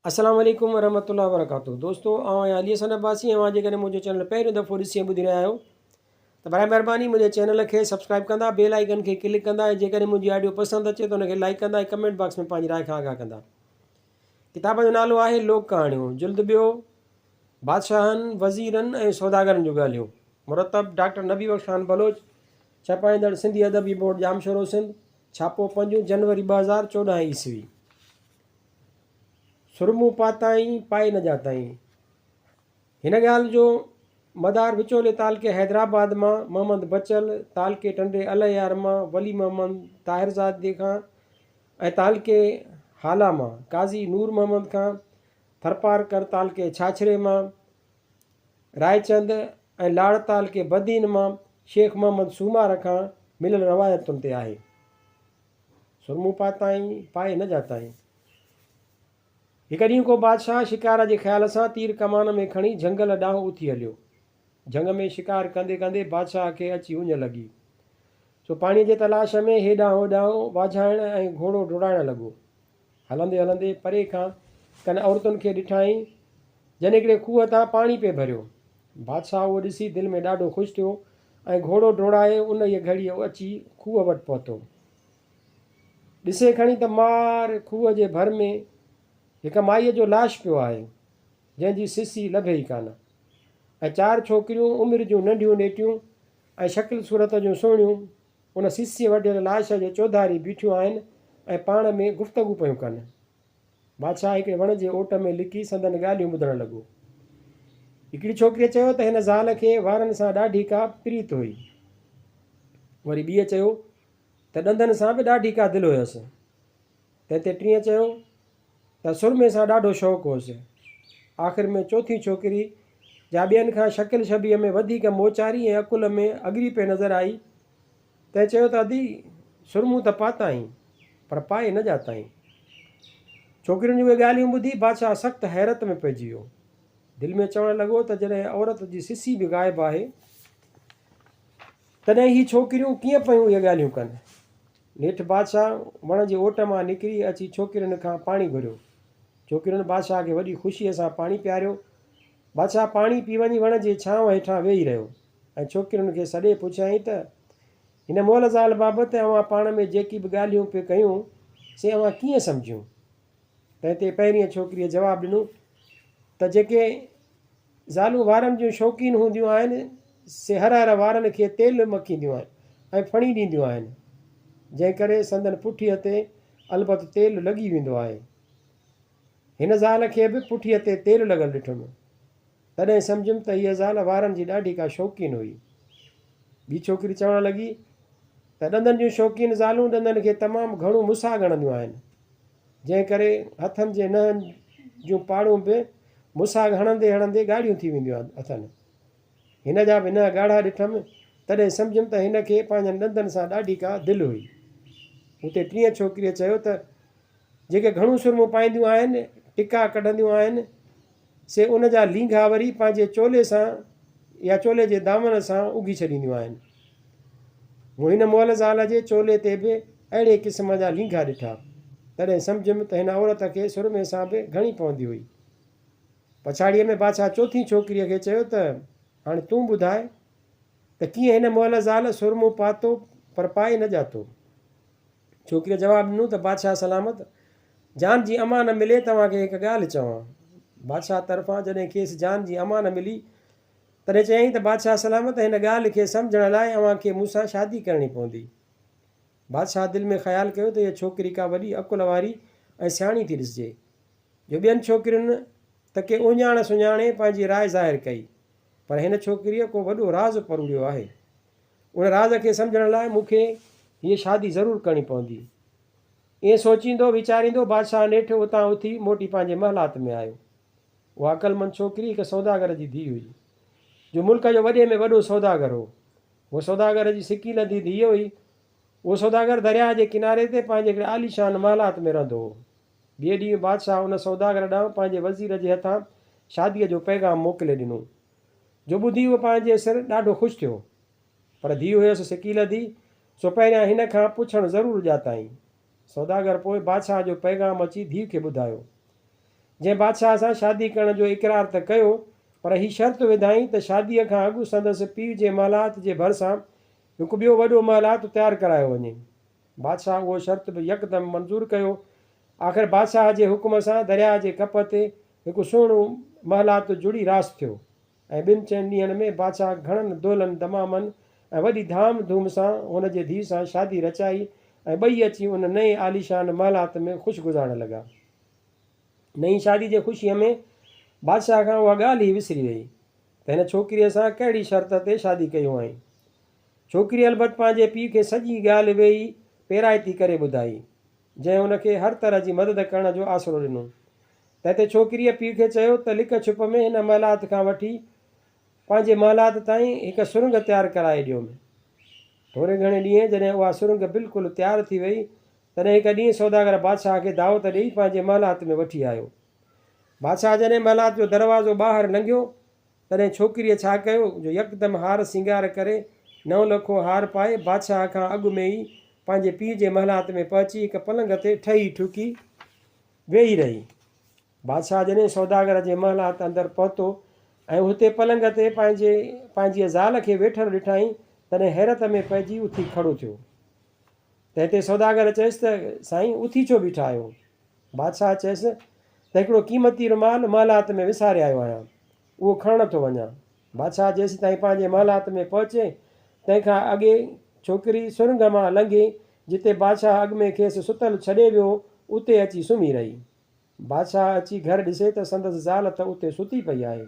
السلام عليڪم ورحمة الله وبرڪاته دوستو آئون آهيان علي حسن عباسي ۽ اوهان جيڪڏهن منهنجو چينل پهريون دفعو ڏسي ۽ ٻڌي رهيا آهيو ته برائي مهرباني منهنجي چينل کي سبسڪرائب ڪندا بيل آئيڪن کي ڪلڪ ڪندا ۽ جيڪڏهن منهنجي آڊيو پسند اچي ته ان کي لائڪ ڪندا ۽ ڪمينٽ باڪس ۾ پنهنجي راء کان آگاهه ڪندا ڪتاب جو نالو آهي لوڪ ڪهاڻيون جلد ٻيو بادشاهن وزيرن ۽ سوداگرن جون ڳالهيون مرتب ڊاڪٽر نبي بخش خان بلوچ ڇپائيندڙ سنڌي ادبي بورڊ ڄامشورو سنڌ ڇاپو پنجون جنوري 2014 عيسوي سرمو پاتائين، پائي نه ڄاتائين. هن ڳالهه جو مدار وچولي تعلقي حيدرآباد مان محمد بچل، تعلقي ٽنڊي الهيار مان ولي محمد طاهرزادي کان ۽ تعلقي هالا مان قاضي نور محمد کان، ٿرپارڪر تعلقي ڇاڇري مان رائچند ۽ لاڙ تعلقي بدين مان شيخ محمد سومار کان مليل روايتن تي آهي. سرمو پاتائين، پائي نه ڄاتائين. هڪ ڏينهن ڪو بادشاهه شڪار جي خيال سان تير ڪمان ۾ کڻي جهنگل ڏانهن اٿي هليو. جهنگ ۾ شڪار ڪندي ڪندي بادشاهه کي اچي اڃ لڳي. سو پاڻيء جي تلاش ۾ هيڏانهن هوڏانهن واجهائڻ ۽ گهوڙو ڊوڙائڻ لڳو. هلندي هلندي پري کان ڪن عورتن کي ڏٺائين، جن هڪڙي کوهه تان پاڻي پئي ڀريو. بادشاهه اهو ڏسي دل ۾ ڏاڍو خوش ٿيو ۽ گهوڙو ڊوڙائي انهيء گهڙيء اچي کوهه وٽ پهتو. ڏسي کڻي ته مار کوهه جي ڀر ۾ هڪ مائيء جو لاش پيو آهي، جنهن جي سسي لڀي ئي ڪانه ۽ چار ڇوڪريون عمر جون ننڍيون نيٽيون ۽ شڪل صورت جون سهڻيون ان سسيء وڍيل لاش جي چوڌاري بيٺيون آهن ۽ پاڻ ۾ گفتگو پيون ڪن. بادشاهه هڪڙي وڻ جي اوٽ ۾ لڪي سندن ڳالهيون ٻڌڻ لڳو. هڪڙي ڇوڪريء چيو ته هن زال کي وارن سان ڏاڍي ڪا پريت هئي. وري ٻيء چيو ته ڏندن سان به ڏاڍي ڪا دل هيس. تنهن تي ٽينء چيو ته سرمي سان ڏاڍو شوق هوس. آخر ۾ چوٿين ڇوڪري، جا ٻين کان شڪل شبيهه ۾ وڌيڪ موچاري ۽ عقل ۾ اڳري پئي نظر آئي، تنهن چيو ته ادي، سرمون ته پاتائين، پر پائي نه ڄاتائين. ڇوڪرين جون اهي ڳالهيون ٻڌي بادشاهه سخت حيرت ۾ پئجي ويو. دل ۾ چوڻ لڳو ته جڏهن عورت جي سسي به غائب آهي، تڏهن هي ڇوڪريون ڪيئن پيون اهي ڳالهيون ڪن؟ نيٺ بادشاهه وڻ جي اوٽ مان نڪري اچي ڇوڪرين کان پاڻي گهريو. ڇوڪرين بادشاهه کي وڏي خوشيء سان پاڻي پياريو. بادشاهه پاڻي پي وڃي وڻ جي ڇانو هيٺان ويهي رهيو ۽ ڇوڪرين کي سڏي پڇيائين ته، هن مئل زال بابت اوهان پاڻ ۾ جيڪي به ڳالهيون پئي ڪيون، سي اوهان ڪيئن سمجهيون؟ تنهن تي پهرينء ڇوڪريء جواب ڏنو ته، جيڪي زالون وارن جون شوقين هونديون آهن، سي هر هر وارن کي تيل مکينديون آهن ۽ ڦڻي ڏينديون آهن، جنهن ڪري سندن پٺيء تي البت تيل لڳي ويندو آهي. هن زال کي به پٺيء تي تيل لڳل ڏٺم. تڏهن سمجهيم ته هيء زال وارن جي ڏاڍي ڪا شوقين هئي. ٻي ڇوڪري چوڻ لڳي ته ڏندن جون شوقين زالون ڏندن کي تمام گهڻو مساڳ هڻنديون آهن، جنهن ڪري هٿن جي ننهن جون پاڙون به مساڳ هڻندي هڻندي ڳاڙهيون ٿي وينديون اٿن. هن جا به ننهن ڳاڙها ڏٺم، تڏهن سمجهيم ته هن کي پنهنجن ڏندن سان ڏاڍي ڪا دل هئي. اتي ٽين ڇوڪريء چيو ته جيڪي گهڻو سرمو پائينديون آهن، ٽڪا ڪڍنديون آهن، سي ان جا لينگها وري پنهنجي چولي سان يا چولي جي دامن سان اگهي ڇڏينديون آهن. مون هن مئل زال جي چولي تي به اهڙي قسم جا لينگها ڏٺا، تڏهن سمجهيم ته هن عورت کي سرمي سان به گهڻي پوندي هئي. پڇاڙيء ۾ بادشاهه چوٿين ڇوڪريء کي چيو ته، هاڻي تون ٻڌاء ته ڪيئن هن مئل زال سرمو پاتو پر پائي نه ڄاتو؟ ڇوڪريء جواب ڏنو ته بادشاهه سلامت، جان جي امان ملي توهان کي هڪ ڳالهه چوان. بادشاهه طرفان جڏهن کيس جان جي امان ملي، تڏهن چيائين ته بادشاهه سلامت، هن ڳالهه کي سمجهڻ لاء اوهان کي مون سان شادي ڪرڻي پوندي. بادشاهه دل ۾ خيال ڪيو ته هيء ڇوڪري ڪا وڏي عقل واري ۽ سياڻي ٿي ڏسجي، جو ٻين ڇوڪرين ته ڪي اهڃاڻ سڃاڻي پنهنجي راء ظاهر ڪئي، پر هن ڇوڪريء ڪو وڏو راز پروڙيو آهي. ان راز کي سمجهڻ لاء مون کي هيء شادي ضرور ڪرڻي پوندي. ائين سوچيندو ويچاريندو بادشاهه نيٺ اتان اٿي موٽي پنهنجي محلات ۾ آيو. اها عقلمند ڇوڪري هڪ سوداگر جي ڌيء هئي، جو ملڪ جو وڏي ۾ وڏو سوداگر هو. هوء سوداگر جي سڪيلڌي ڌيء هئي. اهو سوداگر درياهه جي ڪناري تي پنهنجي هڪڙي عاليشان محلات ۾ رهندو هو. ٻئي ڏينهن بادشاهه ان سوداگر ڏانهن پنهنجي وزير جي هٿان شاديء جو پيغام موڪلي ڏنو. جو ٻڌي هو پنهنجي سر ڏاڍو خوش ٿيو. پر ڌيء هيس سڪيلڌي، سو پهريان هن کان پڇڻ ضرور ڄاتائين. سوداگر پوء بادشاهه جو پيغام اچي ڌيء کي ٻڌايو. جنهن بادشاهه سان شادي ڪرڻ جو اقرار ته ڪيو، پر هي شرط وڌائين ته شاديء کان اڳ سندس پيء جي محلات جي ڀرسان هڪ ٻيو وڏو محلات تيار ڪرايو وڃي. بادشاهه اهو شرط به يڪدم منظور ڪيو. آخر بادشاهه جي حڪم سان درياهه جي ڪپ تي هڪ سهڻو محلات جڙي راس ٿيو ۽ ٻن چئن ڏينهن ۾ بادشاهه گهڻن دولن دمامن ۽ وڏي ڌام ڌوم سان هن جي ڌيء سان شادي رچائي ۽ ٻئي اچي ان نئين عاليشان محلات ۾ خوش گذارڻ لڳا. نئين شادي جي خوشيء ۾ بادشاهه کان اها ڳالهه ئي وسري ويئي ته هن ڇوڪريء سان ڪهڙي شرط تي شادي ڪئي هئائين. ڇوڪريء البت پنهنجي پيء کي سڄي ڳالهه ويهي پيرائتي ڪري ٻڌائي، جنهن هن کي هر طرح جي مدد ڪرڻ جو آسرو ڏنو. تنهن تي ڇوڪريء پيء کي چيو ته لڪ ڇپ ۾ هن محلات کان وٺي پنهنجي محلات تائين هڪ سرنگهه تيار ڪرائي ڏيوم. ٿوري گهڻي ڏينهن جڏهن اها سرنگهه بلڪل تيار ٿي ويئي، تڏهن هڪ ڏينهن سوداگر بادشاهه کي دعوت ڏيئي پنهنجي محلات ۾ وٺي آيو. بادشاهه جڏهن محلات جو دروازو ٻاهر لنگهيو، تڏهن ڇوڪريء ڇا ڪيو جو يڪدم هار سينگار ڪري، نو لکو هار پائي، بادشاهه کان اڳ ۾ ئي پنهنجي پيء جي محلات ۾ پهچي هڪ پلنگ تي ٺهي ٺڪي ويهي رهي. بادشاهه جڏهن سوداگر جي محلات اندر پهتو ۽ اتي پلنگ تي پنهنجي پنهنجيء زال کي ويٺل ڏٺائين، تڏهن حيرت ۾ پئجي اٿي کڙو ٿيو. تنهن تي سوداگر چيس ته، سائين، اٿي ڇو بيٺا آهيو؟ بادشاهه چيس ته، هڪڙو قيمتي رومال محلات ۾ وساري آيو آهيان، اهو کڻڻ ٿو وڃان. بادشاهه جيسيتائين پنهنجي محلات ۾ پهچي، تنهن کان اڳي ڇوڪري سرنگهه مان لنگهي، جتي بادشاهه اڳ ۾ کيس ستل ڇڏي ويو هو، اتي اچي سمهي رهي. بادشاهه اچي گهر ڏسي ته سندس زال ته اتي ستي پئي آهي.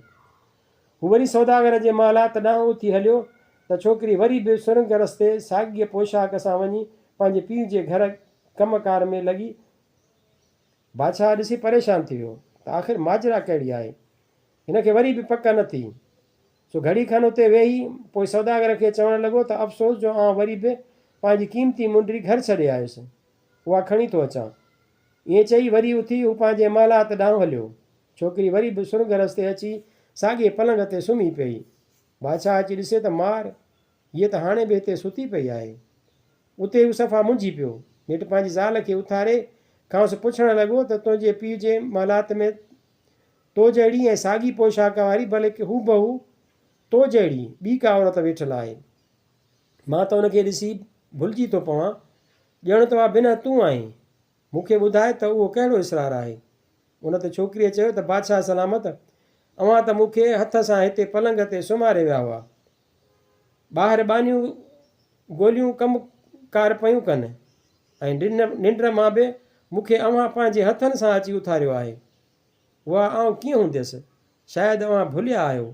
هو وري سوداگر جي محلات ڏانهن اٿي هليو ته ڇوڪري وري به سرنگهه رستي ساڳيء پوشاڪ سان وڃي پنهنجي پيء جي گهر ڪم ڪار ۾ لڳي. بادشاهه ڏسي پريشان ٿي ويو ته آخر ماجرا ڪهڙي آهي. هن کي وري به پڪ نه ٿي. سو گهڙي کن اتي ويهي پوء سوداگر کي چوڻ لڳو ته افسوس جو آئون وري به پنهنجي قيمتي منڊي گهر ڇڏي آيس. اها کڻي ٿو اچان. ائين چئي وري اٿي هو پنهنجي محلات ڏانهن هليو. ڇوڪري وري به سرنگهه رستي اچي ساڳئي پلنگ تي سمهي پيئي. بادشاهه اچي ڏسي ته مار، هيء ته هاڻي به هتي ستي پئي آهي. اتي هو صفا منجهي پيو. نيٺ پنهنجي زال کي اٿاري کانئس پڇڻ لڳو ته تنهنجي پيء جي محلات ۾ تو جهڙي ۽ ساڳي پوشاڪ واري بلڪ هوبهو تو جهڙي ٻي ڪا عورت ويٺل آهي. مان ته ان کي ڏسي ڀلجي ٿو پوان، ڄڻ ته اها بنهه تون آهين. مون کي ٻڌاء ته اهو ڪهڙو اسرار آهي؟ ان تي ڇوڪريء چيو ته بادشاهه سلامت، اوهان ته مون کي هٿ سان هتي پلنگ تي سمهاري ويا هئا. ٻاهر ٻانهيون گوليون ڪم ڪار پيون ڪن ۽ ننڊ مان به مون کي اوهان پنهنجي هٿن سان اچي اٿاريو آهي. اها آئون ڪيئن هونديس؟ شايد اوهان ڀليا آهيو.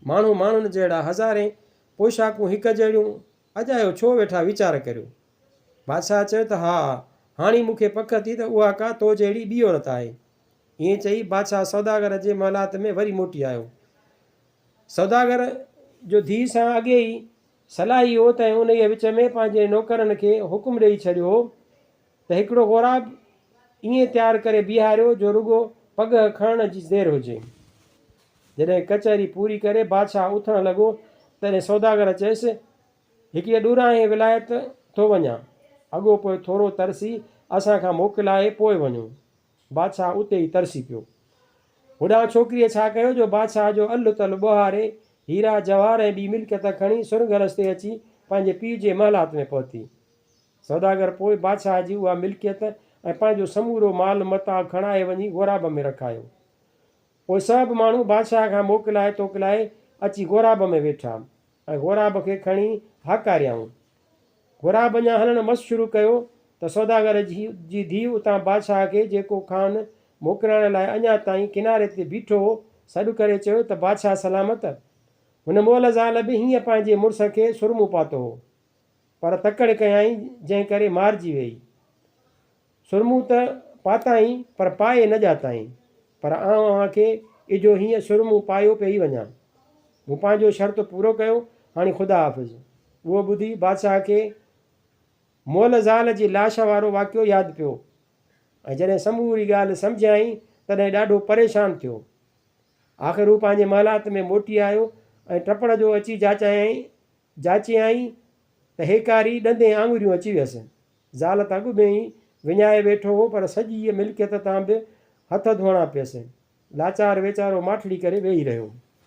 ماڻهو ماڻهن جهڙا هزارين پوشاڪون هڪ جهڙيون، اجايو ڇو ويٺا ويچار ڪريو؟ بادشاهه چيو ته ها، هاڻي مون کي پڪ ٿي ته اها ڪا تو جهڙي ٻي عورت آهي. ائين چئي بادشاهه سوداگر جي محلات ۾ وري موٽي آيو. سوداگر جو ڌيء سان اڳي ئي صلاحي هو تنهن انهيء وچ ۾ پنهنجي نوڪرن کي حڪم ڏيئي ڇڏيو هو ته هڪڙو غوراب ائين تيار ڪري بيهاريو جو رڳو پڳهه کڻڻ جي دير هجي. جڏهن ڪچهري پوري ڪري بادشاهه اٿڻ لڳو، تڏهن سوداگر چيس، هڪڙيء ڏورانهين ولايت ٿو وڃان، اڳو پوء ٿورو ترسي اسان کان موڪلائي پوء وڃو. بادشاهه اتي ئي ترسي پيو. هوڏانهن ڇوڪريء ڇا ڪيو جو بادشاهه جو الهه تلهه ٻوهاري، هيرا، جواهر ۽ ٻي ملڪيت کڻي سرنگهه رستي اچي پنهنجي پيء جي محلات ۾ پهتي. سوداگر پوء بادشاهه جي اها ملڪيت ۽ پنهنجو سمورو مال متاع کڻائي وڃي غوراب ۾ رکايو. پوء سڀ ماڻهو بادشاهه کان موڪلائي توڪلائي اچي غوراب ۾ ويٺا ۽ غوراب کي کڻي هاڪاريائون. غوراب اڃا هلڻ مس شروع ڪيو ته سوداگر جي ڌيء اتان بادشاهه کي جيڪو کانئن موڪلائڻ لاء اڃا تائين ڪناري تي بيٺو هو، سڏ ڪري چيو ته بادشاهه سلامت! هن مئل زال به هيئن پنهنجي مڙس کي سرمو پاتو هو. پر تڪڙ ڪيائين جنهن ڪري مارجي ويئي. سرمو ته پاتائين پر پائي نه ڄاتائين. پر آئون اوهان کي اجهو هيئن سرمو پايو پيئي وڃان. مون پنهنجو شرط پورو ڪيو، هاڻي خدا حافظ. اهو ٻڌي بادشاهه کي مئل زال جي لاش وارو واقعو ياد پيو ۽ جڏهن سموري ڳالهه سمجهيائين تڏهن ڏاڍو پريشان ٿيو. آخر هو پنهنجي محلات ۾ موٽي آيو ۽ ٽپڙ جو اچي جاچايائين جاچيائين ته هيڪاري ڏندين آڱريون اچي ويس. زال ته اڳ ۾ ئي وڃائي ويٺو هو پر سڄيء ملڪيت تان به هٿ ڌوئڻا پيس. لاچار ويچارو ماٺڙي ڪري ويهي رهيو.